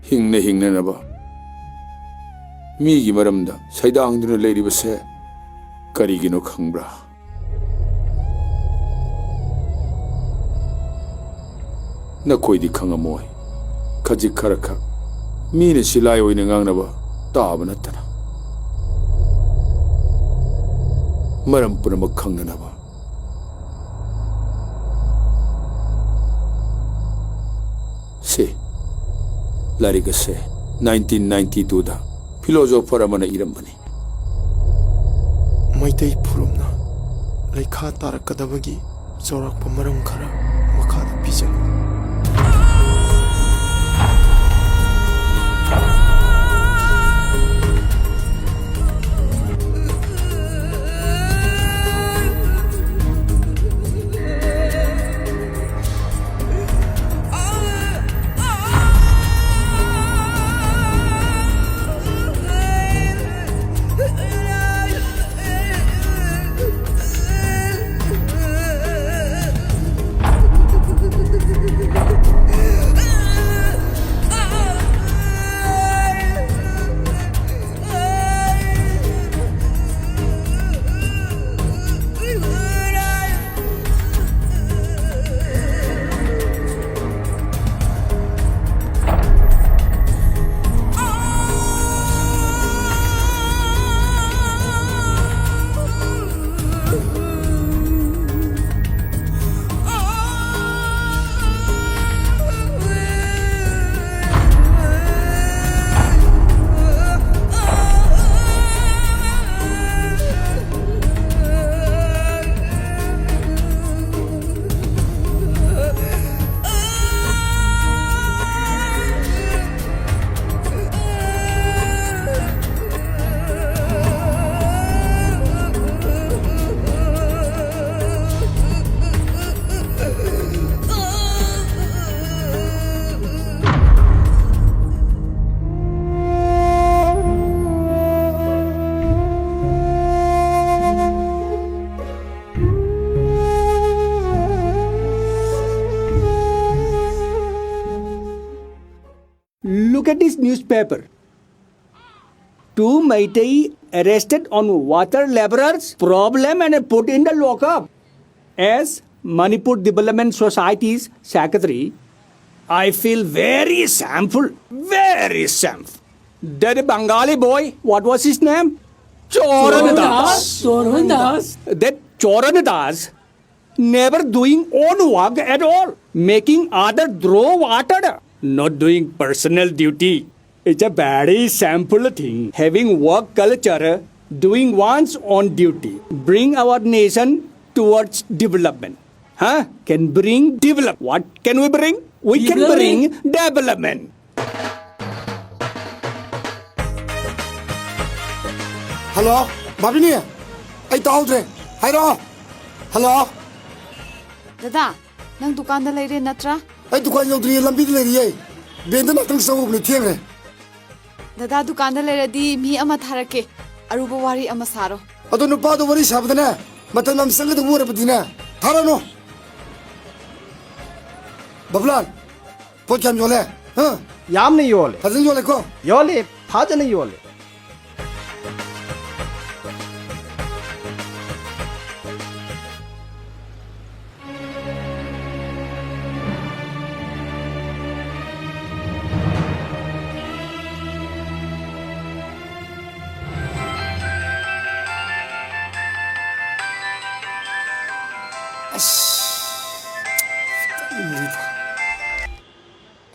ꯍꯤꯡꯅ ꯍꯤꯡꯅꯅꯕ ꯃꯤꯒꯤ ꯃꯔꯝꯗ ꯁꯩꯗꯥꯡꯗꯨꯅ ꯂꯩꯔꯤꯕꯁꯦ ꯀꯔꯤꯒꯤꯅꯣ ꯈꯪꯕ꯭ꯔꯥ? ꯅꯈꯣꯏꯗꯤ ꯈꯪꯉꯝꯃꯣꯏ꯫ ꯈꯖꯤꯛ ꯈꯔꯈꯛ ꯃꯤꯅ ꯁꯤꯂꯥꯏ ꯑꯣꯏꯅ ꯉꯥꯡꯅꯕ ꯇꯥꯕ ꯅꯠꯇꯅ꯫ ꯃꯔꯝ ꯄꯨꯝꯅꯃꯛ ꯈꯪꯅꯅꯕ꯫ ꯁꯤ ꯂꯥꯏꯔꯤꯛ ꯑꯁꯦ nineteen ninety two ꯗ philosopher ꯑꯃꯅ ꯏꯔꯝꯕꯅꯤ꯫ ꯃꯩꯇꯩ ꯐꯨꯔꯨꯞꯅ ꯂꯩꯈꯥ ꯇꯥꯔꯛꯀꯗꯕꯒꯤ ꯆꯥꯎꯔꯥꯛꯄ ꯃꯔꯝ ꯈꯔ ꯃꯈꯥꯗ ꯄꯤꯖꯔꯤ꯫ Look at this newspaper. Two Meitei arrested on water labourers problem and put in the lockup. As Manipur Development Society's secretary, I feel very shameful, very shameful. That Bengali boy, what was his name? Choran Das. Choran Das. That Choran Das never doing own work at all, making other draw water, not doing personal duty. It's a very simple thing. Having work culture, doing one's own duty, bring our nation towards development. Huh? Can bring develop. What can we bring? We can bring development. Hello, ꯚꯥꯕꯤꯅꯤ꯫ ꯑꯩ ꯇꯥꯍꯧꯗ꯭ꯔꯦ꯫ ꯍꯥꯏꯔꯛꯑꯣ꯫ Hello. ꯗꯗꯥ, ꯅꯪ ꯗꯨꯀꯥꯟꯗ ꯂꯩꯔꯦ ꯅꯠꯇ꯭ꯔꯥ? ꯑꯩ ꯗꯨꯀꯥꯟ ꯌꯧꯗ꯭ꯔꯤꯌꯦ, ꯂꯝꯕꯤꯗ ꯂꯩꯔꯤꯌꯦ꯫ ꯕꯦꯟꯗ ꯉꯥꯛꯇꯪ ꯆꯪꯉꯨꯕꯅꯦ, ꯊꯦꯡꯈ꯭ꯔꯦ꯫ ꯗꯗꯥ ꯗꯨꯀꯥꯟꯗ ꯂꯩꯔꯗꯤ ꯃꯤ ꯑꯃ ꯊꯥꯔꯛꯀꯦ꯫ ꯑꯔꯨꯕ ꯋꯥꯔꯤ ꯑꯃ ꯁꯥꯔꯣ꯫ ꯑꯗꯣ ꯅꯨꯄꯥꯗꯣ ꯋꯥꯔꯤ ꯁꯥꯕꯗꯅꯦ, ꯃꯇꯝ ꯌꯥꯝ ꯆꯪꯒꯗꯕ ꯑꯣꯏꯔꯕꯗꯤꯅꯦ, ꯊꯥꯔꯛꯑꯅꯨ꯫ ꯕꯕꯨꯂꯥꯜ, ꯄꯣꯠ ꯀꯌꯥꯝ ꯌꯣꯜꯂꯦ? ꯍꯥ? ꯌꯥꯝꯅ ꯌꯣꯜꯂꯦ꯫ ꯐꯖꯅ ꯌꯣꯜꯂꯦꯀꯣ? ꯌꯣꯜꯂꯦ, ꯐꯖꯅ ꯌꯣꯜꯂꯦ꯫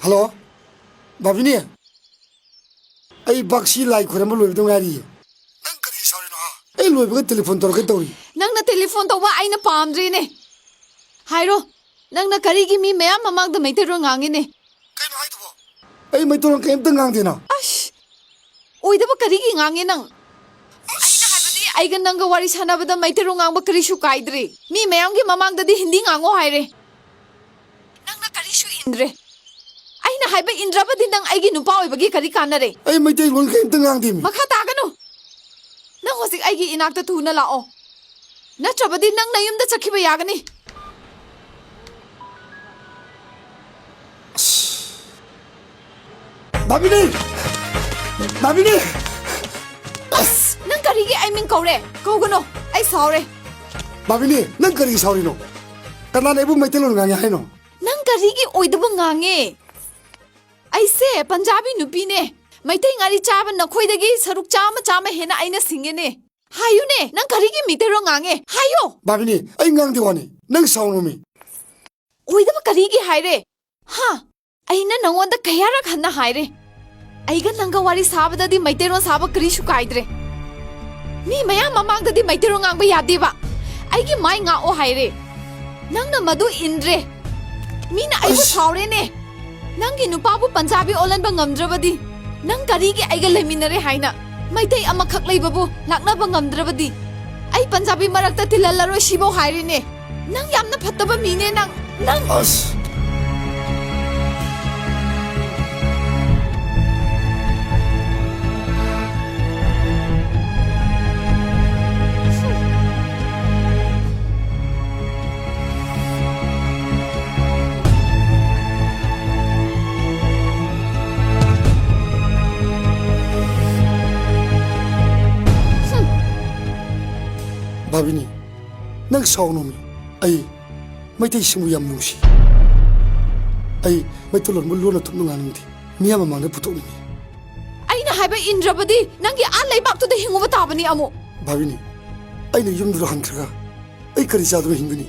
ꯍꯜꯂꯣ, ꯕꯥꯕꯤꯅꯤ꯫ ꯑꯩ ꯕꯥꯛꯁꯤ ꯂꯥꯏ ꯈꯣꯏꯔꯝꯕ ꯂꯣꯏꯕꯗ ꯉꯥꯏꯔꯤꯌꯦ꯫ ꯅꯪ ꯀꯔꯤ ꯁꯥꯎꯔꯤꯅꯣ, ꯍꯥ? ꯑꯩ ꯂꯣꯏꯕꯒ ꯇꯦꯂꯤꯐꯣꯟ ꯇꯧꯔꯛꯀꯦ ꯇꯧꯔꯤ꯫ ꯅꯪꯅ ꯇꯦꯂꯤꯐꯣꯟ ꯇꯧꯕ ꯑꯩꯅ ꯄꯥꯝꯗ꯭ꯔꯤꯅꯦ꯫ ꯍꯥꯏꯔꯣ, ꯅꯪꯅ ꯀꯔꯤꯒꯤ ꯃꯤ ꯃꯌꯥꯝ ꯃꯃꯥꯡꯗ ꯃꯩꯇꯩꯂꯣꯟ ꯉꯥꯡꯉꯤꯅꯦ? ꯀꯩꯅꯣ ꯍꯥꯏꯗꯨꯕꯣ? ꯑꯩ ꯃꯩꯇꯩꯂꯣꯟ ꯀꯩꯝꯇ ꯉꯥꯡꯗꯦꯅ꯫ ꯑꯁ! ꯑꯣꯏꯗꯕ ꯀꯔꯤꯒꯤ ꯉꯥꯡꯉꯦ ꯅꯪ? ꯑꯩꯅ ꯍꯥꯏꯕꯗꯤ ꯑꯩꯒ ꯅꯪꯒ ꯋꯥꯔꯤ ꯁꯥꯟꯅꯕꯗ ꯃꯩꯇꯩꯂꯣꯟ ꯉꯥꯡꯕ ꯀꯔꯤꯁꯨ ꯀꯥꯏꯗ꯭ꯔꯦ꯫ ꯃꯤ ꯃꯌꯥꯝꯒꯤ ꯃꯃꯥꯡꯗꯗꯤ ꯍꯤꯟꯗꯤ ꯉꯥꯡꯉꯣ ꯍꯥꯏꯔꯦ꯫ ꯅꯪꯅ ꯀꯔꯤꯁꯨ ꯏꯟꯗ꯭ꯔꯦ꯫ ꯑꯩꯅ ꯍꯥꯏꯕ ꯏꯟꯗ꯭ꯔꯕꯗꯤ ꯅꯪ ꯑꯩꯒꯤ ꯅꯨꯄꯥ ꯑꯣꯏꯕꯒꯤ ꯀꯔꯤ ꯀꯥꯟꯅꯔꯦ? ꯑꯩ ꯃꯩꯇꯩꯂꯣꯟ ꯀꯩꯝꯇ ꯉꯥꯡꯗꯦꯃꯤ꯫ ꯃꯈꯥ ꯇꯥꯒꯅꯨ꯫ ꯅꯪ ꯍꯧꯖꯤꯛ ꯑꯩꯒꯤ ꯏꯅꯥꯛꯇ ꯊꯨꯅ ꯂꯥꯛꯑꯣ꯫ ꯅꯠꯇ꯭ꯔꯕꯗꯤ ꯅꯪ ꯅꯌꯨꯝꯗ ꯆꯠꯈꯤꯕ ꯌꯥꯒꯅꯤ꯫ ꯕꯥꯕꯤꯅꯤ! ꯕꯥꯕꯤꯅꯤ! ꯑꯁ! ꯅꯪ ꯀꯔꯤꯒꯤ ꯑꯩ ꯃꯤꯡ ꯀꯧꯔꯦ? ꯀꯧꯒꯅꯨ꯫ ꯑꯩ ꯁꯥꯎꯔꯦ꯫ ꯕꯥꯕꯤꯅꯤ, ꯅꯪ ꯀꯔꯤꯒꯤ ꯁꯥꯎꯔꯤꯅꯣ? ꯀꯅꯥꯅ ꯑꯩꯕꯨ ꯃꯩꯇꯩꯂꯣꯟ ꯉꯥꯡꯉꯦ ꯍꯥꯏꯅꯣ? ꯅꯪ ꯀꯔꯤꯒꯤ ꯑꯣꯏꯗꯕ ꯉꯥꯡꯉꯦ? ꯑꯩꯁꯦ ꯄꯟꯖꯥꯕꯤ ꯅꯨꯄꯤꯅꯦ꯫ ꯃꯩꯇꯩ ꯉꯥꯔꯤ ꯆꯥꯕ ꯅꯈꯣꯏꯗꯒꯤ ꯁꯔꯨꯛ ꯆꯥꯝꯃ, ꯆꯥꯝꯃ ꯍꯦꯟꯅ ꯑꯩꯅ ꯁꯤꯡꯉꯦꯅꯦ꯫ ꯍꯥꯏꯌꯨꯅꯦ, ꯅꯪ ꯀꯔꯤꯒꯤ ꯃꯩꯇꯩꯂꯣꯟ ꯉꯥꯡꯉꯦ? ꯍꯥꯏꯌꯣ! ꯕꯥꯕꯤꯅꯤ, ꯑꯩ ꯉꯥꯡꯗꯦ ꯋꯥꯅꯤ꯫ ꯅꯪ ꯁꯥꯎꯅꯨꯃꯤ꯫ ꯑꯣꯏꯗꯕ ꯀꯔꯤꯒꯤ ꯍꯥꯏꯔꯦ? ꯍꯥ? ꯑꯩꯅ ꯅꯪꯉꯣꯟꯗ ꯀꯌꯥꯔꯛ ꯍꯟꯅ ꯍꯥꯏꯔꯦ? ꯑꯩꯒ ꯅꯪꯒ ꯋꯥꯔꯤ ꯁꯥꯕꯗꯗꯤ ꯃꯩꯇꯩꯂꯣꯟ ꯁꯥꯕ ꯀꯔꯤꯁꯨ ꯀꯥꯏꯗ꯭ꯔꯦ꯫ ꯃꯤ ꯃꯌꯥꯝ ꯃꯃꯥꯡꯗꯗꯤ ꯃꯩꯇꯩꯂꯣꯟ ꯉꯥꯡꯕ ꯌꯥꯗꯦꯕ꯫ ꯑꯩꯒꯤ ꯃꯥꯏ ꯉꯥꯛꯑꯣ ꯍꯥꯏꯔꯦ꯫ ꯅꯪꯅ ꯃꯗꯨ ꯏꯟꯗ꯭ꯔꯦ꯫ ꯃꯤꯅ ꯑꯩꯕꯨ ꯑꯁ! ꯁꯥꯎꯔꯦꯅꯦ꯫ ꯅꯪꯒꯤ ꯅꯨꯄꯥꯕꯨ ꯄꯟꯖꯥꯕꯤ ꯑꯣꯜꯍꯟꯕ ꯉꯝꯗ꯭ꯔꯕꯗꯤ, ꯅꯪ ꯀꯔꯤꯒꯤ ꯑꯩꯒ ꯂꯩꯃꯤꯟꯅꯔꯦ ꯍꯥꯏꯅ ꯃꯩꯇꯩ ꯑꯃꯈꯛ ꯂꯩꯕꯕꯨ ꯂꯥꯛꯅꯕ ꯉꯝꯗ꯭ꯔꯕꯗꯤ, ꯑꯩ ꯄꯟꯖꯥꯕꯤ ꯃꯔꯛꯇ ꯇꯤꯜꯍꯜꯂꯔꯣꯏ ꯁꯤꯐꯧ ꯍꯥꯏꯔꯤꯅꯦ꯫ ꯅꯪ ꯌꯥꯝꯅ ꯐꯠꯇꯕ ꯃꯤꯅꯦ ꯅꯪ꯫ ꯅꯪ ꯑꯁ! ꯕꯥꯕꯤꯅꯤ, ꯅꯪ ꯁꯥꯎꯅꯣꯃꯤ꯫ ꯑꯩ ꯃꯩꯇꯩꯁꯤꯡꯕꯨ ꯌꯥꯝ ꯅꯨꯡꯁꯤ꯫ ꯑꯩ ꯃꯩꯇꯩꯂꯣꯟꯕꯨ ꯂꯣꯟꯅ ꯊꯨꯞꯅ ꯉꯥꯡꯅꯤꯡꯗꯦ꯫ ꯃꯤꯌꯥꯝ ꯃꯃꯥꯡꯗ ꯄꯨꯊꯣꯛꯅꯤꯡꯉꯤ꯫ ꯑꯩꯅ ꯍꯥꯏꯕ ꯏꯟꯗ꯭ꯔꯕꯗꯤ ꯅꯪꯒꯤ ꯑꯥ ꯂꯩꯕꯥꯛꯇꯨꯗ ꯍꯤꯡꯉꯨꯕ ꯇꯥꯕꯅꯤ ꯑꯃꯨꯛ꯫ ꯚꯥꯕꯤꯅꯤ, ꯑꯩꯅ ꯌꯨꯝꯗꯨꯗ ꯍꯟꯈ꯭ꯔꯒ ꯑꯩ ꯀꯔꯤ ꯆꯥꯗꯨꯅ ꯍꯤꯡꯒꯅꯤ?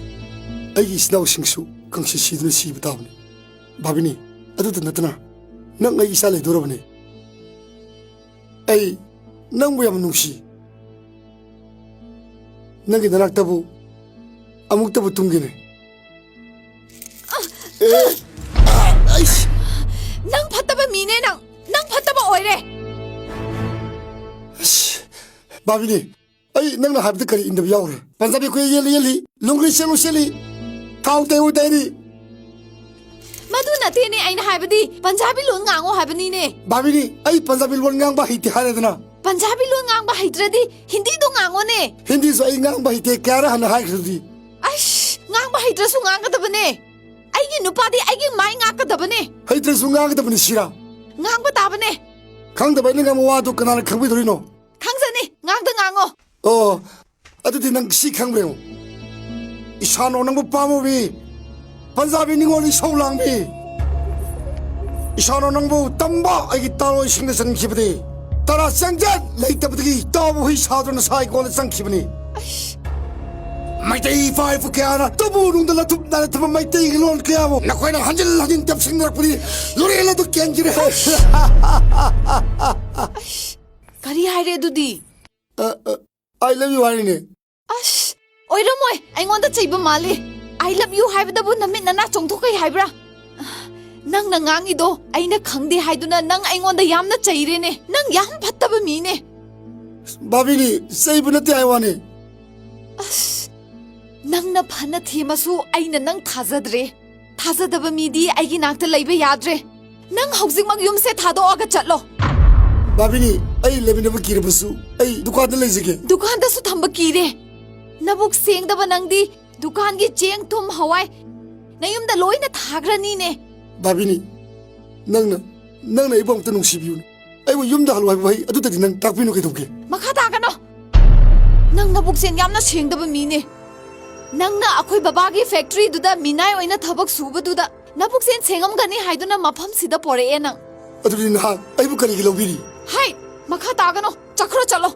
ꯑꯩꯒꯤ ꯏꯆꯤꯟ ꯏꯅꯥꯎꯁꯤꯡꯁꯨ ꯀꯥꯡꯁꯤ ꯁꯤꯗꯨꯅ ꯁꯤꯕ ꯇꯥꯕꯅꯤ꯫ ꯚꯥꯕꯤꯅꯤ, ꯑꯗꯨꯇ ꯅꯠꯇꯅ ꯅꯪ ꯑꯩ ꯏꯆꯥ ꯂꯩꯗꯧꯔꯕꯅꯤ꯫ ꯑꯩ ꯅꯪꯕꯨ ꯌꯥꯝ ꯅꯨꯡꯁꯤ꯫ ꯅꯪꯒꯤ ꯅꯅꯥꯛꯇꯕꯨ ꯑꯃꯨꯛꯇꯕꯨ ꯇꯨꯝꯒꯦꯅꯦ꯫ ꯑꯦ, ꯑꯩꯁ! ꯅꯪ ꯐꯠꯇꯕ ꯃꯤꯅꯦ ꯅꯪ꯫ ꯅꯪ ꯐꯠꯇꯕ ꯑꯣꯏꯔꯦ꯫ ꯑꯁ! ꯚꯥꯕꯤꯅꯤ, ꯑꯩ ꯅꯪꯅ ꯍꯥꯏꯕꯗ ꯀꯔꯤ ꯏꯟꯗꯕ ꯌꯥꯎꯔꯦ? ꯄꯟꯖꯥꯕꯤ ꯈꯨꯌꯦꯛ ꯌꯦꯠꯂꯤ ꯌꯦꯠꯂꯤ, ꯂꯣꯡꯒ꯭ꯔꯤ ꯁꯦꯠꯂꯨ ꯁꯦꯠꯂꯤ, ꯊꯥꯎ ꯇꯩꯔꯨ ꯇꯩꯔꯤ꯫ ꯃꯗꯨ ꯅꯠꯇꯦꯅꯦ ꯑꯩꯅ ꯍꯥꯏꯕꯗꯤ, ꯄꯟꯖꯥꯕꯤ ꯂꯣꯟ ꯉꯥꯡꯉꯣ ꯍꯥꯏꯕꯅꯤꯅꯦ꯫ ꯚꯥꯕꯤꯅꯤ, ꯑꯩ ꯄꯟꯖꯥꯕꯤ ꯂꯣꯟ ꯉꯥꯡꯕ ꯍꯩꯇꯦ ꯍꯥꯏꯔꯦꯗꯅ꯫ ꯄꯟꯖꯥꯕꯤ ꯂꯣꯟ ꯉꯥꯡꯕ ꯍꯩꯇ꯭ꯔꯗꯤ ꯍꯤꯟꯗꯤꯗꯣ ꯉꯥꯡꯉꯣꯅꯦ꯫ ꯍꯤꯟꯗꯤꯁꯨ ꯑꯩ ꯉꯥꯡꯕ ꯍꯩꯇꯦ, ꯀꯌꯥꯔꯛ ꯍꯟꯅ ꯍꯥꯏꯈ꯭ꯔꯗꯤ꯫ ꯑꯁ, ꯉꯥꯡꯕ ꯍꯩꯇ꯭ꯔꯁꯨ ꯉꯥꯡꯒꯗꯕꯅꯦ꯫ ꯑꯩꯒꯤ ꯅꯨꯄꯥꯗꯤ ꯑꯩꯒꯤ ꯃꯥꯏ ꯉꯥꯛꯀꯗꯕꯅꯦ꯫ ꯍꯩꯇ꯭ꯔꯁꯨ ꯉꯥꯡꯒꯗꯕꯅꯤ ꯁꯤꯔꯥ꯫ ꯉꯥꯡꯕ ꯇꯥꯕꯅꯦ꯫ ꯈꯪꯗꯕ ꯑꯩꯅ ꯉꯥꯡꯕ ꯋꯥꯗꯨ ꯀꯅꯥꯅ ꯈꯪꯕꯤꯗꯣꯔꯤꯅꯣ? ꯉꯥꯡꯉꯣ꯫ ꯑꯣ, ꯑꯗꯨꯗꯤ ꯅꯪ ꯁꯤ ꯈꯪꯕ꯭ꯔ ꯌꯦꯡꯉꯨ꯫ ꯏꯁꯥꯅꯣ ꯅꯪꯕꯨ ꯄꯥꯝꯃꯨꯕꯤ, ꯄꯟꯖꯥꯕꯤ ꯅꯤꯉꯣꯜ ꯏꯁꯧ ꯂꯥꯡꯕꯤ꯫ ꯏꯁꯥꯅꯣ ꯅꯪꯕꯨ ꯇꯝꯕ ꯑꯩꯒꯤ ꯇꯥꯂꯣꯏꯁꯤꯡꯗ ꯆꯟꯈꯤꯕꯗꯤ꯫ ꯇꯔꯥ ꯆꯪꯖꯠ ꯂꯩꯇꯕꯗꯒꯤ ꯇꯥꯎꯕ ꯍꯨꯏ ꯁꯥꯗꯨꯅ ꯁꯥ ꯏꯀꯣꯟꯗ ꯆꯪꯈꯤꯕꯅꯤ꯫ ꯃꯩꯇꯩ ꯏꯄꯥ ꯏꯄꯨ ꯀꯌꯥꯅ ꯇꯨꯝꯃꯨ ꯅꯨꯡꯗ ꯂꯥꯊꯨꯞ ꯅꯥꯏꯅ ꯊꯝꯕ ꯃꯩꯇꯩꯒꯤ ꯂꯣꯟ ꯀꯌꯥꯕꯨ ꯅꯈꯣꯏꯅ ꯍꯟꯖꯤꯜ ꯍꯟꯖꯤꯟ ꯇꯞꯁꯤꯟꯅꯔꯛꯄꯗꯤ ꯂꯣꯔꯦꯜ ꯑꯗꯨ ꯀꯦꯟꯈꯤꯔꯦ꯫ ꯀꯔꯤ ꯍꯥꯏꯔꯦ ꯑꯗꯨꯗꯤ? ꯑ, ꯑ, "I love you" ꯍꯥꯏꯔꯤꯅꯦ꯫ ꯑꯁ, ꯑꯣꯏꯔꯝꯃꯣꯏ, ꯑꯩꯉꯣꯟꯗ ꯆꯩꯕ ꯃꯥꯜꯂꯤ꯫ "I love you" ꯍꯥꯏꯕꯗꯕꯨ ꯅꯃꯤꯠ ꯅꯅꯥ ꯆꯣꯡꯊꯣꯛꯀꯩ ꯍꯥꯏꯕ꯭ꯔꯥ? ꯅꯪꯅ ꯉꯥꯡꯉꯤꯗꯣ ꯑꯩꯅ ꯈꯪꯗꯦ ꯍꯥꯏꯗꯨꯅ ꯅꯪ ꯑꯩꯉꯣꯟꯗ ꯌꯥꯝꯅ ꯆꯩꯔꯦꯅꯦ꯫ ꯅꯪ ꯌꯥꯝ ꯐꯠꯇꯕ ꯃꯤꯅꯦ꯫ ꯕꯥꯕꯤꯅꯤ, ꯆꯩꯕ ꯅꯠꯇꯦ ꯍꯥꯏ ꯋꯥꯅꯤ꯫ ꯑꯁ, ꯅꯪꯅ ꯐꯅ ꯊꯦꯝꯃꯁꯨ ꯑꯩꯅ ꯅꯪ ꯊꯥꯖꯗ꯭ꯔꯦ꯫ ꯊꯥꯖꯗꯕ ꯃꯤꯗꯤ ꯑꯩꯒꯤ ꯅꯥꯛꯇ ꯂꯩꯕ ꯌꯥꯗ꯭ꯔꯦ꯫ ꯅꯪ ꯍꯧꯖꯤꯛꯃꯛ ꯌꯨꯝꯁꯦ ꯊꯥꯗꯣꯛꯑꯒ ꯆꯠꯂꯣ꯫ ꯕꯥꯕꯤꯅꯤ, ꯑꯩ ꯂꯩꯃꯤꯟꯅꯕ ꯀꯤꯔꯕꯁꯨ ꯑꯩ ꯗꯨꯀꯥꯟꯗ ꯂꯩꯖꯒꯦ꯫ ꯗꯨꯀꯥꯟꯗꯁꯨ ꯊꯝꯕ ꯀꯤꯔꯦ꯫ ꯅꯕꯨꯛ ꯁꯦꯡꯗꯕ ꯅꯪꯗꯤ ꯗꯨꯀꯥꯟꯒꯤ ꯆꯦꯡ, ꯊꯨꯝ, ꯍꯋꯥꯏ ꯅꯌꯨꯝꯗ ꯂꯣꯏꯅ ꯊꯥꯈ꯭ꯔꯅꯤꯅꯦ꯫ ꯕꯥꯕꯤꯅꯤ, ꯅꯪꯅ, ꯅꯪꯅ ꯑꯩꯕꯨ ꯑꯃꯨꯛꯇ ꯅꯨꯡꯁꯤꯕꯤꯌꯨꯅꯦ꯫ ꯑꯩꯕꯨ ꯌꯨꯝꯗ ꯍꯜꯂꯨ ꯍꯥꯏꯕ ꯋꯥꯍꯩ ꯑꯗꯨꯗꯗꯤ ꯅꯪ ꯇꯥꯛꯄꯤꯅꯨ ꯀꯩꯗꯧꯒꯦ? ꯃꯈꯥ ꯇꯥꯒꯅꯣ꯫ ꯅꯪ ꯅꯕꯨꯛꯁꯦ ꯌꯥꯝꯅ ꯁꯦꯡꯗꯕ ꯃꯤꯅꯦ꯫ ꯅꯪꯅ ꯑꯩꯈꯣꯏ ꯕꯕꯥꯒꯤ ꯐꯦꯛꯇ꯭ꯔꯤꯗꯨꯗ ꯃꯤꯅꯥꯏ ꯑꯣꯏꯅ ꯊꯕꯛ ꯁꯨꯕꯗꯨꯗ ꯅꯕꯨꯛꯁꯦ ꯁꯦꯡꯉꯝꯒꯅꯤ ꯍꯥꯏꯗꯨꯅ ꯃꯐꯝꯁꯤꯗ ꯄꯣꯔꯛꯑꯦ ꯅꯪ꯫ ꯑꯗꯨꯗꯤ ꯅꯍꯥꯛ ꯑꯩꯕꯨ ꯀꯔꯤꯒꯤ ꯂꯧꯕꯤꯔꯤ? ꯍꯩ! ꯃꯈꯥ ꯇꯥꯒꯅꯣ꯫ ꯆꯠꯈ꯭ꯔꯣ, ꯆꯠꯂꯣ꯫